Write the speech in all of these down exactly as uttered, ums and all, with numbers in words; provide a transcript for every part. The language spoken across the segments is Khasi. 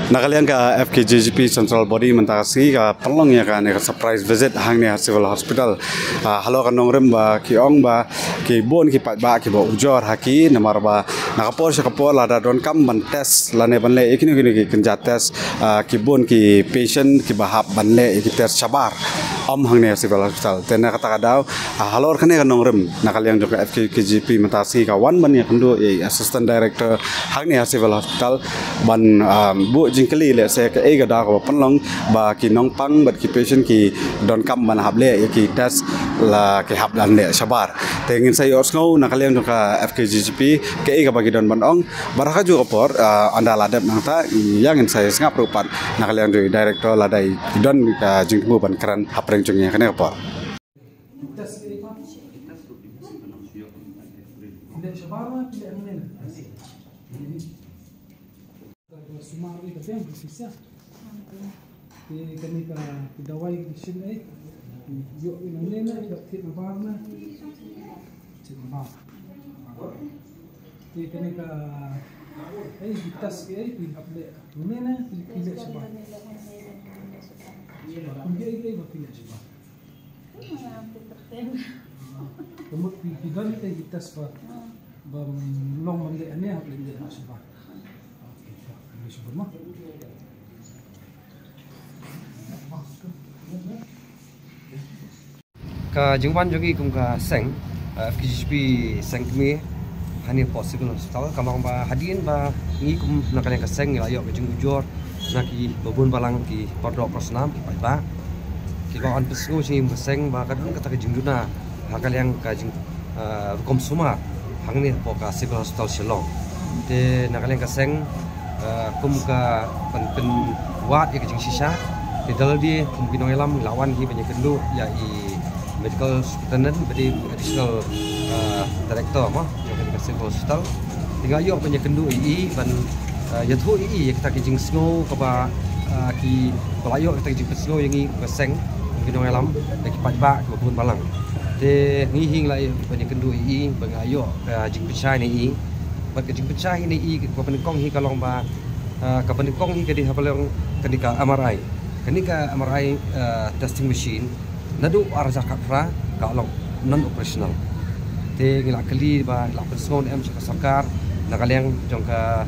Na ka liang ka F K J G P Central Body mynta ka sngi ka pynlong ïa kane ka surprise visit hangne ha Civil Hospital. Ah, halor ka nongrim ba ki ong ba ki bun ki paidbah kiba ujor ha ki namar ba na ka por sha ka por lada donkam ban test lane ban leh ïa kino kino ki kynja test, ah, ki bun ki patient kiba hap ban leh ïa ki test shabar. Ym hangne ha Civil Hospital. Te na kata ka daw, ah, halor kane ka nongrim na ka liang jong ka F K J G P mynta ka sngi ka wan ban ïakynduh ïa i Assistant Director hangne ha Civil Hospital ban, ah, buh jingkylli lehse kaei ka daw kaba pynlong ba ki nongpang bad ki patient ki donkam ban hap leh ïa ki test la ki hap ban leh shabar. Te ngin sa ïohsngew na ka liang jong ka F K J G P kaei kaba ki don ban ong. Bad ha kajuh ka por, ah, ynda la dep nangta ïa ngin sa ïa sngap ruh pat na ka liang jong i Director lada i don ka jingthmu ban kren hapdeng jong ïa kane ka por. Sumar ïa ka dang ka sisa. Te kane ka, ka dawai ka shim ei. Ïoh ïa nang ne na, ïoh thied na bar na. Thied na bar. Te kane ka, ei, ki test ei, ki hap leh. Ne na, ki, ki leh shabar. Kum ki ei, ki ei, ba ki leh shabar. Ka mut ki, ki don te ki test ba, ba long ban leh ne hap leh ne hap shabar. Okay, ka, ka shabar ma. Ka jingwan jong ngi kum ka seng, ah, F K J G P seng kmie, hangne hapoh Civil Hospital, ka long ba hadien ba ngi kum na ka liang ka seng ngi la ïoh ka jingujor na kiba bun balang ki paralok parasnam ki paidbah. Kiba wan pynsngew sha ngi kum ka seng ba ka don kata ka jingduna ha ka liang ka jing, ah, rukom sumar hangne hapoh ka Civil Hospital Shillong. Te na ka liang ka seng, ah, kum ka ban pynwad ïa ka jingshisha. Te da lade kum ki nongïalam ngi la wan hi ban ïakynduh ïa i Medical Superintendent bad i Additional, ah, Director mo jong ka Civil Hospital. Te nga ïoh ban ïakynduh ïa i ban, ah, ïathuh ïa i ïa kita ki jingsngew kaba, ah, kiba la ïoh kita ki jingpynsngew ïa ngi ka seng kum ki nongïalam da ki paidbah kiba bun balang. Te ngi hi ngi la ïoh ban ïakynduh ïa i ba nga ïoh ka jingpynshai na i. Bad ka jingpynshai na i kaba nyngkong hi ka long ba, ah, kaba nyngkong hi ka dei haba long kane ka M R I. Kane ka M R I, ah, testing machine naduh ar hajar khatphra ka long non operational. Te ngi la kylli ba ngi la pynsngew ne em sha ka sorkar na ka liang jong ka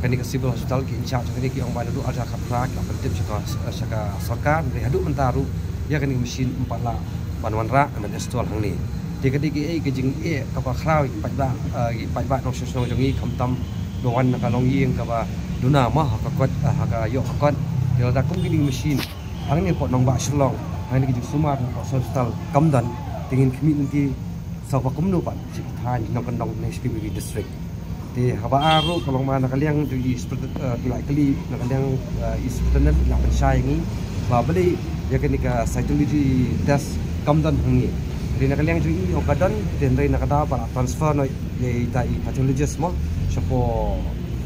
kane ka Civil Hospital ki in charge jong kane ki ong ba naduh ar hajar khatphra ki la pyntip sha ka, sha ka sorkar, hynrei haduh mynta ruh ïa kane ka machine ym pat lah ban wanrah ban install hangne. Te ka dei kaei ka jingeh kaba khraw ïa ki paidbah, eh, ki paidbah nongshong shnong jong ngi khamtam ba wan na ka longïing kaba duna ma ha ka kot, eh, ha ka ïoh ka kot. Te lada kum kine ki machine hangne hapoh nongbah Shillong, hangne ki jingsumar hapoh Civil Hospital kam don, te ngin khmih lynti sa ba kumno pat sha ki thaiñ nongkyndong ne sha ki district. Te haba ar ruh ka long ba na ka liang jong i Superintendent, eh, ngi la kylli na ka liang, eh, i Superintendent i la pynshai ïa ngi ba balei ïa kane ka cytology test kam don hangne. Hynrei na ka liang jong i ong ka don, te hynrei na ka daw ba la transfer noh ïa ita i pathologist mo shapoh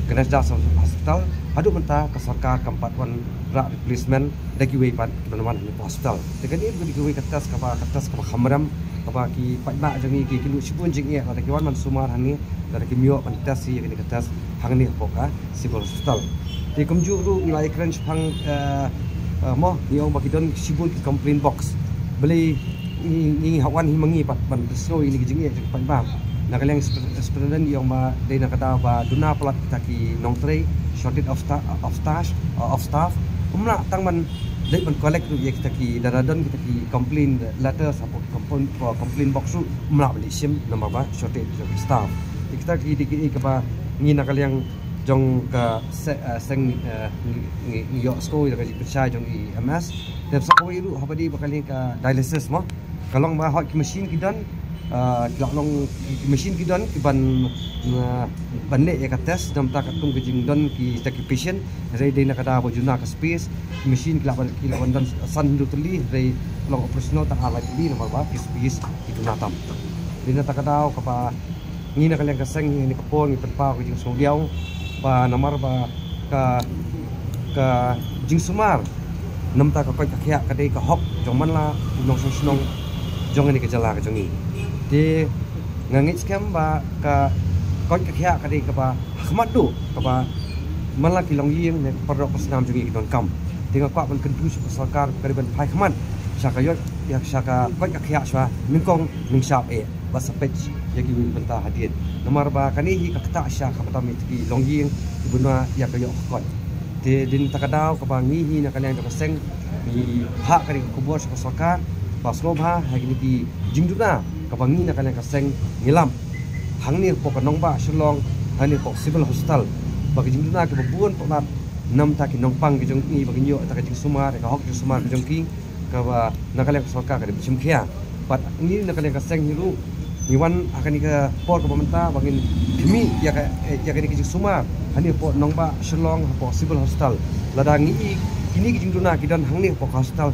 Ganesh Das Hospital. Haduh mynta ka sorkar kam pat wanrah replacement da kiwei pat kiban wan hangne hapoh hospital. Te kane ruh ka dei kawei ka test kaba, ka test kaba khamrem kaba ki paidbah jong ngi ki kynduh shibun jingeh lada ki wan ban sumar hangne, lada kim ïoh ban test ïa kane ka test hangne hapoh ka Civil Hospital. Te kumjuh ruh ngi la ïakren shaphang, eh, eh, mo, ngi ong ba ki don shibun ki complaint box. Balei ngi, ngi hap wan hi ma ngi pat ban pynsngew ïa kine ki jingeh jong ki paidbah. Na ka liang Superintendent i ong ba dei na ka daw ba duna palat kita ki nongtrei, shortage of sta-, of staff, of staff. Ym lah tang ban dei ban collect ruh ïa kita ki, lada don kita ki complaint letters hapoh complaint, complaint box ruh ym lah ban dei shim namar ba shortage of staff. Ïa kita ki dei kiei kaba ngi na ka liang jong ka se-, eh, seng, eh, ngi, ngi, ngi ïohsngew ïa ka jingpynshai jong i M S. Te sa kawei ruh haba dei ba ka liang ka dialysis mo. Ka long ba hooid ki machine ki don, ah, ki la long ki machine ki don kiban, ah, ban leh ïa ka test, namar katkum ka jingdon kita ki patient, hynrei dei na ka daw ba duna ka space, ki machine ki la ban, ki la ban don san hynriew tylli, hynrei long operational tang ar lai tylli namar ba ki space ki duna tam. Dei na kata ka daw kaba ngi na ka liang ka seng ngi ha kane ka por ngi pynpaw ka jingsngewdiaw ba namar ba ka, ka jingsumar na ka bynta ka koit ka khiah ka dei ka hok jong man la u nongshong shnong jong kane ka jylla ka jong ngi. Te nga ngeit skhem ba ka koit ka khiah ka dei kaba ha khmat duh kaba man la ki longïing ne paralok parsnam jong ngi ki donkam. Te nga kwah ban kyntu sha ka sorkar ka dei ban phai khmat sha ka ïoh ïa sha ka koit ka khiah sha nyngkong nyngshap eh bad sa peit ïa kiwei ki bynta hadien. Namar ba kane hi ka ktah sha ka bynta ki longïing kiba na ïa ka ïoh ka kot. Te dei na kata ka daw kaba ngi hi na ka liang jong ka seng ngi phah kane ka khubor sha ka sorkar ba sngewbha ha kine ki jingduna kaba ngi na ka liang ka seng ngi lap hangne hapoh ka nongbah Shillong, hangne hapoh Civil Hospital, ba ki jingduna kiba bun palat namar ki nongpang ki jong ngi ba kin ïoh ïa ka jingsumar, ïa ka hok jingsumar ki jong ki, kaba na ka liang ka sorkar ka dei ban shim khia. Bad ngi na ka liang ka seng hi ruh ngi wan ha kane ka por kaba mynta ba ngin khmih ïa ka, ïa kane ka jingsumar hangne hapoh nongbah Shillong hapoh Civil Hospital. Lada ngi i kine ki jingduna ki don hangne hapoh ka hospital,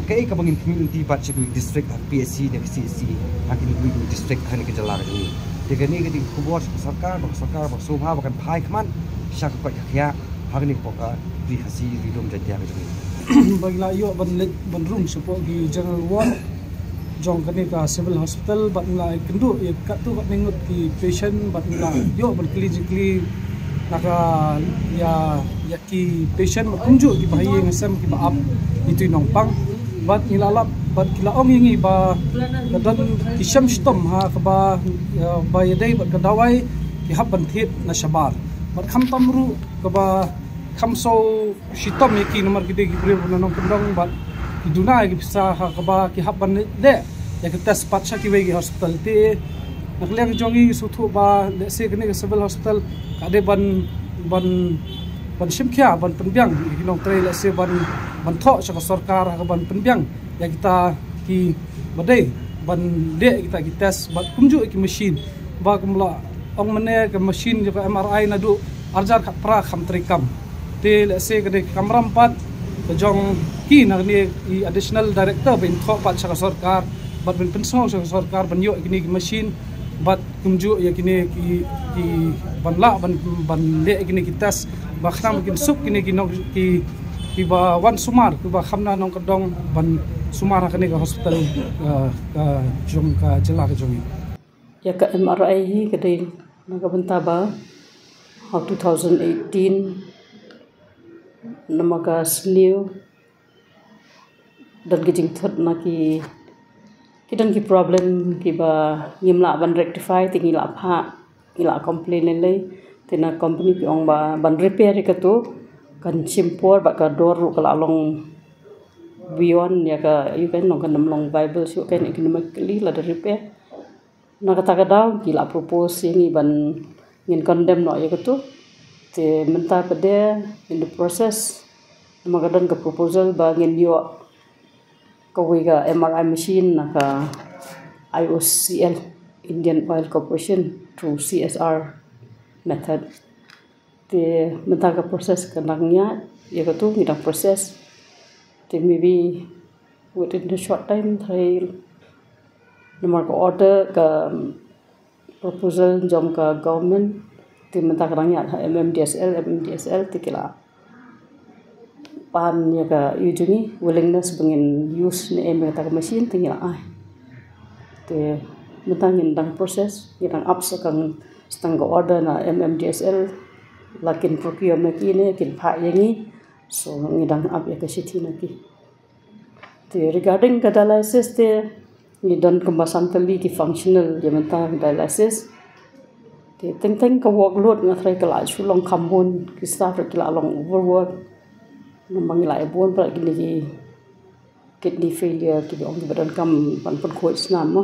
kaei kaba ngin khmih lynti pat sha kiwei ki district ha P H C ne P C H C ha kine kiwei ki district ha kane ka jylla ka jong ngi. Te kane ka dei ka khubor sha ka sorkar, ba ka sorkar ba ka sngewbha ba kan phai khmat sha ka koit ka khiah ha kane hapoh ka Ri Khasi Ri Lum Jaiñtia ka jong ngi. Ba ngi la ïoh ban leit ban rung shapoh ki general ward jong kane ka Civil Hospital bad ngi la ïakynduh ïa katto katne ngut ki patient bad ngi la ïoh ban kylli jingkylli na ka ïa ïa ki patient bad kumjuh kiba ha ïing ha sem kiba ap ïa ki nongpang. Bad ngi la lap bad ki la ong ïa ngi ba ka don ki shem shitom ha kaba ïa ba ïadei bad ka dawai ki hap ban thied na shabar. Bad khamtam ruh kaba kham shu shitom ïa ki namar ki dei ki briew na nongkyndong bad ki duna ïa ki pisa ha kaba ki hap ban leh ïa ki test pat sha kiwei ki hospital. Te na ka liang jong ngi sngewthuh ba lehse kane ka Civil Hospital ka dei ban ban ban shim khia ban pynbiang ïa ki nongtrei, lehse ban ban thoh sha ka sorkar ha ka ban pynbiang ïa kita ki ba dei ban leh kita ki test bad kumjuh ïa ki machine ba kum la ong mynne ka machine jong ka M R I naduh arhajar khatphra kham treikam. Te lehse ka dei ka kamram pat ka jong ki na kane i additional director ban thoh pat sha ka sorkar bad ban pynsngew sha ka sorkar ban ïoh ïa kine ki machine bad kumjuh ïa kine ki ki ban lah ban ban leh ïa kine ki test ba khnang ba kin suk kine ki nong ki kiba wan sumar kiba kham na nongkyndong ban sumar ha kane ka hospital, eh, ka jong ka jylla ka jong ngi. Ïa ka M R I hi ka dei na ka bynta ba ha two thousand eighteen namar ka sniew don ki jingthut na ki ki don ki problem kiba ngim lah ban rectify te ngi la phah ngi la complain lei lei. Te na company ki ong ba ban repair ïa kato kan shim por bad ka dor ruh ka la long beyond ïa ka ïa ka nong kan ym long viable shuh kan economically lada repair. Na kata ka daw ki la propose ïa ngi ban ngin condemn noh ïa kato. Te mynta pat in the process namar ka don ka proposal ba ngin ïoh kawei ka M R I machine na ka I O C L, Indian Oil Corporation, through C S R method. Te mynta ka process ka dang ïaid ïa kato ngi dang process. Te maybe within the short time trai namar ka order ka proposal jong ka government. Te mynta ka dang ïaid ha M M D S L, M M D S L te ki la pan ïa ka ïa jong ngi willingness ba ngin use ne em ïa kata ka machine te ngi la ai. Te mynta ngin dang process, ngi dang ap sa kang stang ka order na M M D S L la kin procure ma ki ne kin phah ïa ngi. So ngi dang ap ïa ka shithi na ki. Te regarding ka dialysis te ngi don kumba san tylli ki functional ïa mynta dialysis. Te teng teng ka workload nga trai ka la shu long kham bun ki staff ki la long overwork. Namar ngi la ïa bun pat kine ki kidney failure kiba ong kiba donkam ban pynkhuid snam mo.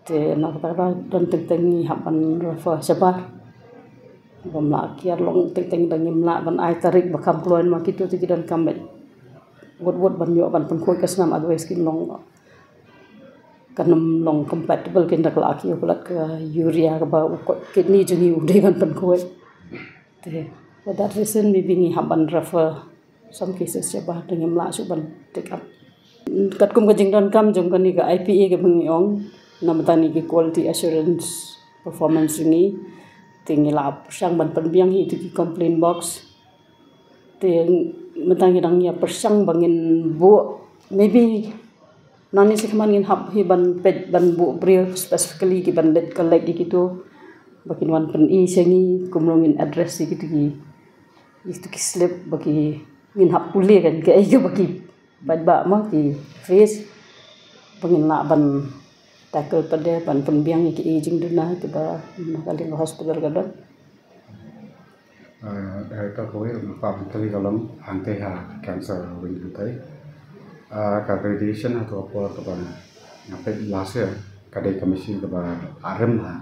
Te na kata ka don teng teng ngi hap ban refer shabar. Bym lah kiar long teng teng dang ngim lah ban ai tarik ba kham kloi ma kito te ki donkam bad wut wut ban ïoh ban pynkhuid ka snam, otherwise kin long kan ym long compatible kin da ka la ki palat ka urea kaba u kot kidney jong ngi u dei ban pynkhuid. Te for that reason maybe ngi hap ban refer some cases shabar te ngim lah shuh ban take up. Katkum ka jingdonkam jong kane ka I P A kaba ngi ong na bynta kine ki quality assurance performance jong ngi te ngi la pyrshang ban pynbiang hi ïa ki complaint box. Te mynta ngi dang ïa pyrshang ba ngin buh maybe nangne shakhmat ngin hap hi ban peit ban buh briew specifically ki ban leit collect ïa kito ba kin wan pyni sha ngi kumno ngin address ïa kito ki Itu ki slip ba ki ngin hap pule kan, ki ei ki ba ki paidbah ma ki face, ba ngin lah ban tackle pat de ban pynbiang ïa ki ei jingduna kiba na ka liang ka hospital ka don. Director kawei, nga kwah ban kylli ka long hangtei ha cancer wing hangtei. Ka radiation ha tu ka por kaba nga peit last year ka dei ka machine kaba arem ha.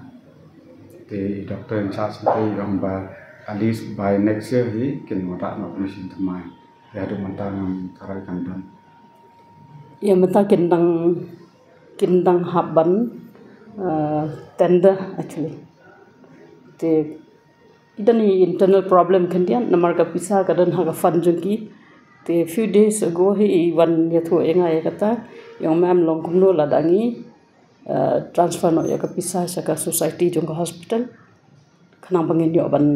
Te doctor in charge hangtei i ong ba at least by next year hi kin wanrah noh ka machine thymmai. Ïa haduh mynta ngam tharai kan don. Ïa mynta kin dang kin dang hap ban tender actually. Te i don i internal problem khyndiat namar ka pisa ka don ha ka fund jong ki. Te few days ago hi i wan ïathuh ïa nga ïa kata, i ong ma'am long kumno lada ngi transfer noh ïa ka pisa sha ka society jong ka hospital khnang ba ngin ïoh ban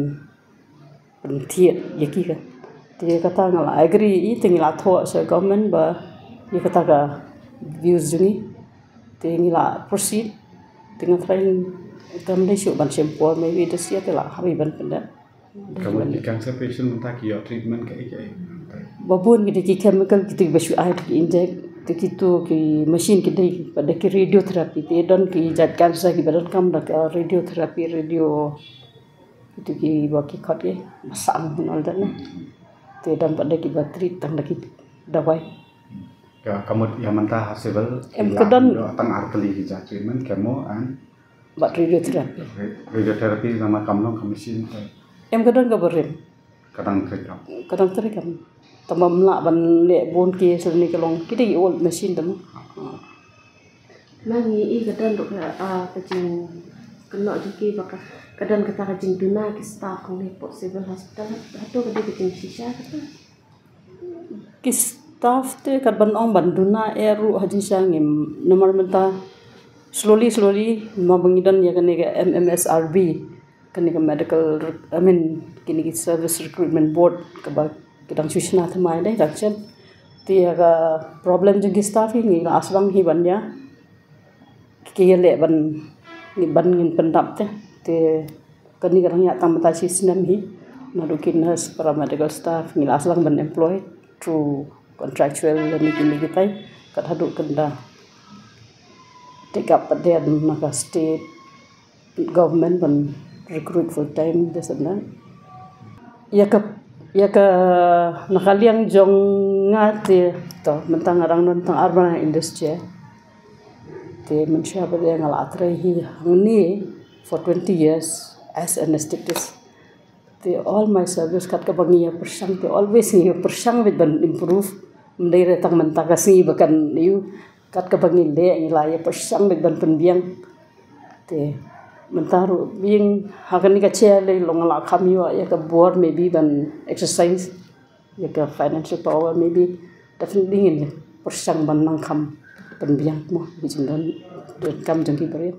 pynthied ïa ki ka. Te kata nga la agree i te ngi la thoh sha government ba ïa kata ka views jong ngi. Te ngi la proceed. Te nga tharai kam dei shuh ban shem por, maybe this year te la hap ban pyndep. Ka mut ki cancer patient mynta ki ïoh treatment kaei kaei? Ba bun ki dei ki chemical ki dei ba shu ai ki inject te kitu ki machine ki dei ba dei ki radiotherapy te don ki jait cancer ki ba don kam da ka radiotherapy radio. Itu ki ba ki khot ki ba sang hun al dan. Te dang pat da ki ba treat tang da ki dawai. Ka mut ïa mynta ha civil em ka don tang ar tylli ki jait treatment, chemo and bad radiotherapy. Radiotherapy nama kam long ka machine te. Em ka don ka ba rem. Ka dang trei kam. Ka dang trei kam. Tang ba mlah ban leh bun ki sel ni ka long ki dei old machine tang. Ma ngi i ka don ruh ka jingkynnoh jong ki ba ka don kata ka jingduna ki staff hangne hapoh Civil Hospital. Hato ka dei ka jingshisha kata? Ki staff te kat ban ong ban duna eh ruh ha jingshisha ngim, namar mynta slowly slowly ma ba ngi don ïa kane ka M M S R B, kane ka medical, I mean, kine ki service recruitment board kaba ki dang shu shna thymmai dei dang shen. Te ïa ka problem jong ki staff hi ngi la sdang hi ban ïa ki ïaleh ban, ban ngin pyndap te. Te kane ka dang ïa tang mynta shi snem hi. Naduh ki nurse, paramedical staff ngi la sdang ban employ through contractual lane kine kitai. Kat haduh kan da take up pat de na ka state government ban recruit full time de sdang. Ïa ka, ïa ka na ka liang jong nga te to mynta nga dang don tang ar bnai industry. Te mynshuwa ba dei nga la trei hi hangne for twenty years as anesthetist. Te all my service kat kaba ngi ïa pyrshang te always ngi ïa pyrshang beit ban improve. Ym dei re tang mynta ka sngi ba kan ïu, kat kaba ngi leh ngi la ïa pyrshang beit ban pynbiang. Te mynta ruh biang ha kane ka chair lei long la kham ïoh ïa ka bor maybe ban exercise ïa ka financial power maybe definitely ngin pyrshang ban nang kham pynbiang mo ki jingdon, donkam jong ki briew.